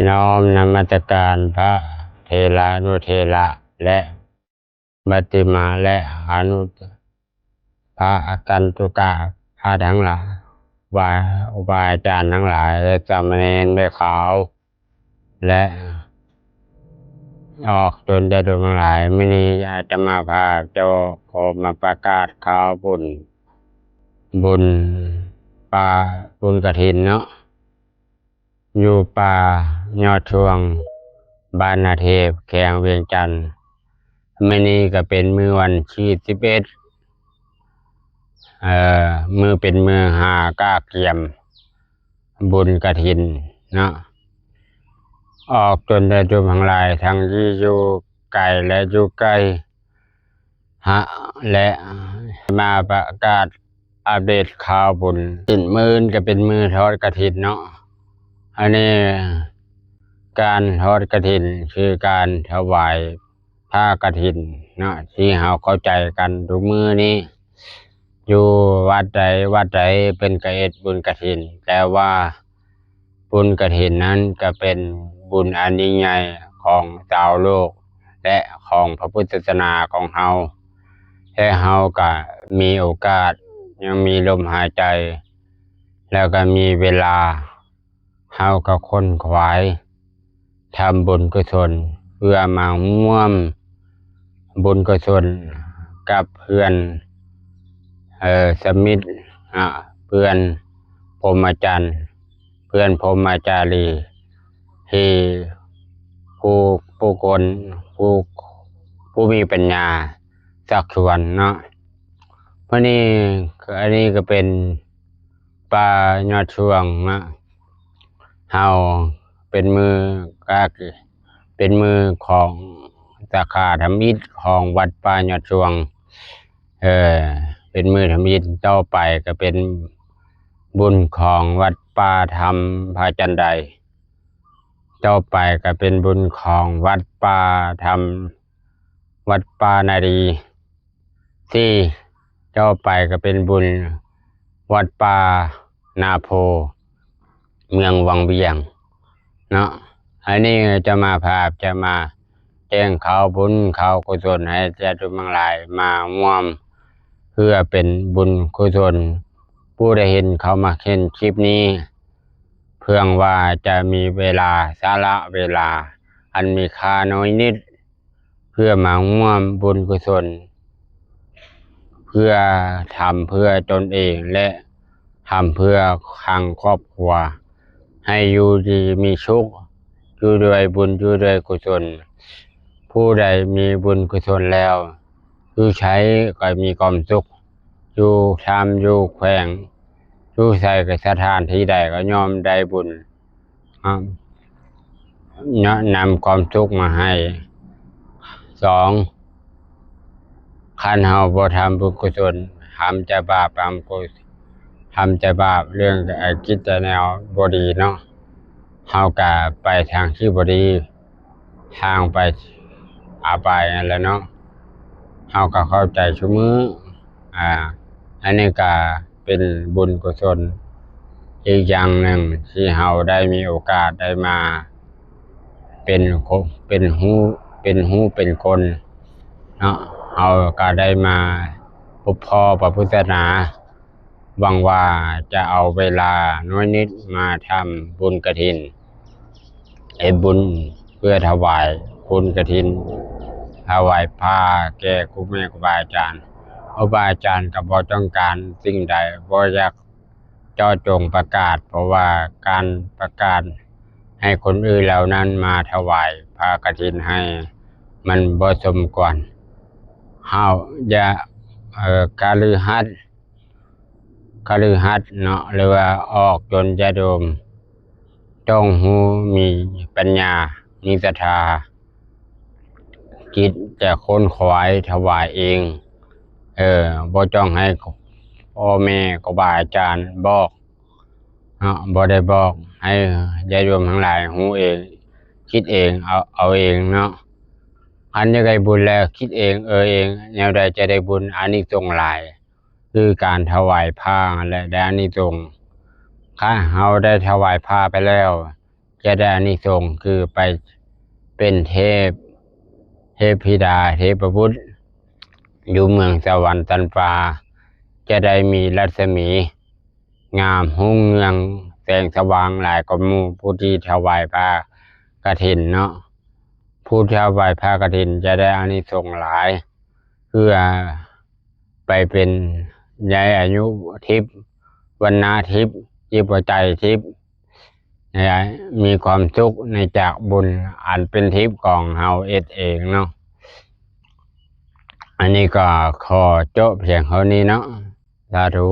ນ້ອມນະມັດສະການພະເຖລານຸເຖລະ ແລະ ບັດຕິມາ ແລະ ອະນຸ ພະອາກັນຕຸກະ ພະທັງຫຼາຍ ວາ ຄູບາອາຈານທັງຫຼາຍ ແລະ ສາມະເນນແມ່ຂາວ ແລະ ອອກຕົນຍາດໂຍມທັງຫຼາຍ. ມື້ນີ້ອາດຕະມາພາບເຈົ້າຂໍມາປະກາດຂ່າວບຸນ ບຸນປ່າ ບຸນກະຖິນເນາະ ຢູ່ປ່າຍອດຊ່ວງ ບ້ານນາເທບ ແຂວງວຽງຈັນ. ມື້ນີ້ກໍເປັນມື້ວັນທີສິບເອັດ ເອີ ມື້ເປັນມື້ຫາກະກຽມບຸນກະຖິນເນາະ. ອອກຕົນຍາດໂຍມທັງຫຼາຍ ທັງທີ່ຢູ່ໄກ ແລະ ຢູ່ໃກ້ ຮະ ແລະ ມາປະກາດອັບເດດຂ່າວບຸນ. ມື້ອື່ນກໍເປັນມື້ທອດກະຖິນເນາະ. ອັນນີ້ການທອດກະຖິນຄືການຖວາຍຜ້າກະຖິນເນາະ ທີ່ເຮົາເຂົ້າໃຈກັນທຸກມື້ນີ້. ຢູ່ວັດໃດວັດໃດເພິ່ນກໍເຮັດບຸນກະຖິນ, ແຕ່ວ່າ ບຸນກະຖິນນັ້ນກໍເປັນບຸນອັນຍິ່ງໃຫຍ່ຂອງຊາວໂລກ ແລະ ຂອງພະພຸດທະສາສະໜາຂອງເຮົາ ແລະ ເຮົາກໍມີໂອກາດ ຍັງມີລົມຫາຍໃຈ ແລ້ວກໍມີເວລາ ເຮົາກໍຂົນຂວາຍ ທຳບຸນກຸສົນ ເພື່ອມາຮ່ວມບຸນກຸສົນກັບເພື່ອນ ເອີ ສະມິດ ອາ ເພື່ອນພົມມະຈັນ ເພື່ອນພົມມະຈາລີ ທີ່ຜູ້ ຜູ້ຄົນ ຜູ້ ຜູ້ມີປັນຍາຊັກຊວນເນາະ. ມື້ນີ້ ອັນນີ້ກໍເປັນປ່າຍອດຊ່ວງເນາະ. ເຮົາເປັນມື້ກາກ ເປັນມື້ຂອງສາຂາທຳອິດຂອງວັດປ່າຍອດຊ່ວງ ເອີ ເປັນມື້ທຳອິດ. ຕໍ່ໄປກໍເປັນບຸນຂອງວັດປ່າທຳພະຈັນໄດ, ຕໍ່ໄປກໍເປັນບຸນຂອງວັດປ່າທຳ ວັດປ່ານາດີ. ສີ່ ຕໍ່ໄປກໍເປັນບຸນວັດປ່ານາໂພ ເມືອງວັງວຽງເນາະ. ອັນນີ້ຈະມາພາບ ຈະມາແຈ້ງຂ່າວບຸນຂ່າວກຸສົນໃຫ້ແກ່ທຸກໝົດທັງຫຼາຍມາຮ່ວມ ເພື່ອເປັນບຸນກຸສົນ. ຜູ້ໃດເຫັນ ເຂົ້າມາເຫັນຄລິບນີ້ ເພື່ອງວ່າຈະມີເວລາ ສະຫຼະເວລາອັນມີຄ່າໜ້ອຍນິດ ເພື່ອມາຮ່ວມບຸນກຸສົນ ເພື່ອທຳເພື່ອຕົນເອງ ແລະ ທຳເພື່ອທາງຄອບຄົວ ໃຫ້ຢູ່ດີມີສຸກ ຢູ່ດ້ວຍບຸນ ຢູ່ດ້ວຍກຸສົນ. ຜູ້ໃດມີບຸນກຸສົນແລ້ວ ຢູ່ໃສກໍມີຄວາມສຸກ, ຢູ່ຖ້ຳ ຢູ່ແຂວງ ຢູ່ໃສກໍ ສະຖານທີ່ໃດກໍຍ່ອມໄດ້ບຸນ ນະ ນຳຄວາມສຸກມາໃຫ້. ສອງ ຄັນເຮົາບໍ່ທຳບຸນກຸສົນ ທຳແຕ່ບາບ ທຳກຸ ທຳແຕ່ບາບ ເລື່ອງ ເອີ ຄິດແຕ່ແນວບໍ່ດີເນາະ, ເຮົາກະໄປທາງທີ່ບໍ່ດີ ທາງໄປອະບາຍຫັ້ນແຫຼະເນາະ. ເຮົາກໍເຂົ້າໃຈຊຸມື້ ອາ ອັນນີ້ກໍເປັນບຸນກຸສົນອີກຢ່າງໜຶ່ງ ທີ່ເຮົາໄດ້ມີໂອກາດໄດ້ມາເປັນຄົນ ເປັນຮູ້ ເປັນຮູ້ເປັນຄົນເນາະ. ເຮົາກໍໄດ້ມາພົບພໍ້ພະພຸດທະສາສະໜາ. ຫວັງວ່າຈະເອົາເວລາໜ້ອຍນິດມາທຳບຸນກະຖິນ ເຮັດບຸນເພື່ອຖວາຍບຸນກະຖິນ ຖວາຍຜ້າແກ່ຄູແມ່ຄູບາອາຈານ. ຄູບາອາຈານກໍບໍ່ຕ້ອງການສິ່ງໃດ, ບໍ່ຢາກເຈາະຈົງປະກາດ, ເພາະວ່າການປະກາດໃຫ້ຄົນອື່ນເຫຼົ່ານັ້ນມາຖວາຍຜ້າກະຖິນໃຫ້ ມັນບໍ່ສົມຄວນ. ເຮົາຢ່າ ເອີ ຄະລືຫັດ ຄະລືຫັດເນາະ ຫຼືວ່າອອກຕົນຍາດໂຍມ ຕ້ອງຮູ້ມີປັນຍາ ມີສັດທາ ຄິດຈະຂົນຂວາຍຖວາຍເອງ. ເອີ ບໍ່ຕ້ອງໃຫ້ພໍ່ແມ່ຄູບາອາຈານບອກເນາະ, ບໍ່ໄດ້ບອກ, ໃຫ້ຍາດໂຍມທັງຫຼາຍຮູ້ເອງ ຄິດເອງ ເອົາ ເອົາເອງເນາະ. ຄັນຢາກໄດ້ບຸນແລ້ວ ຄິດເອງ ເອີເອງ ແນວໃດຈະໄດ້ບຸນ ອານິສົງຫຼາຍ ຄືການຖວາຍຜ້າຫັ້ນແຫຼະ ໄດ້ອານິສົງ. ຖ້າເຮົາໄດ້ຖວາຍຜ້າໄປແລ້ວ ຈະໄດ້ອານິສົງ ຄືໄປເປັນເທບ ເທບທິດາເທບບຸດ ຢູ່ເມືອງສະຫວັນຕັນປາ ຈະໄດ້ມີລັດສະໝີງາມຮຸ່ງເຮືອງແສງສະຫວ່າງຫຼາຍກວ່າໝູ່ຜູ້ທີ່ຖວາຍຜ້າກະຖິນເນາະ. ຜູ້ຖວາຍຜ້າກະຖິນຈະໄດ້ອານິສົງຫຼາຍ ເພື່ອໄປເປັນໄດ້ອາຍຸທິບ ວັນນາທິບ ຈິດໃຈທິບ ມີຄວາມສຸກໃນຈາກບຸນອັນເປັນທິບຂອງເຮົາເຮັດເອງເນາະ. ອັນນີ້ກໍຂໍໂຈະພຽງເທົ່ານີ້ເນາະ. ສາທຸ.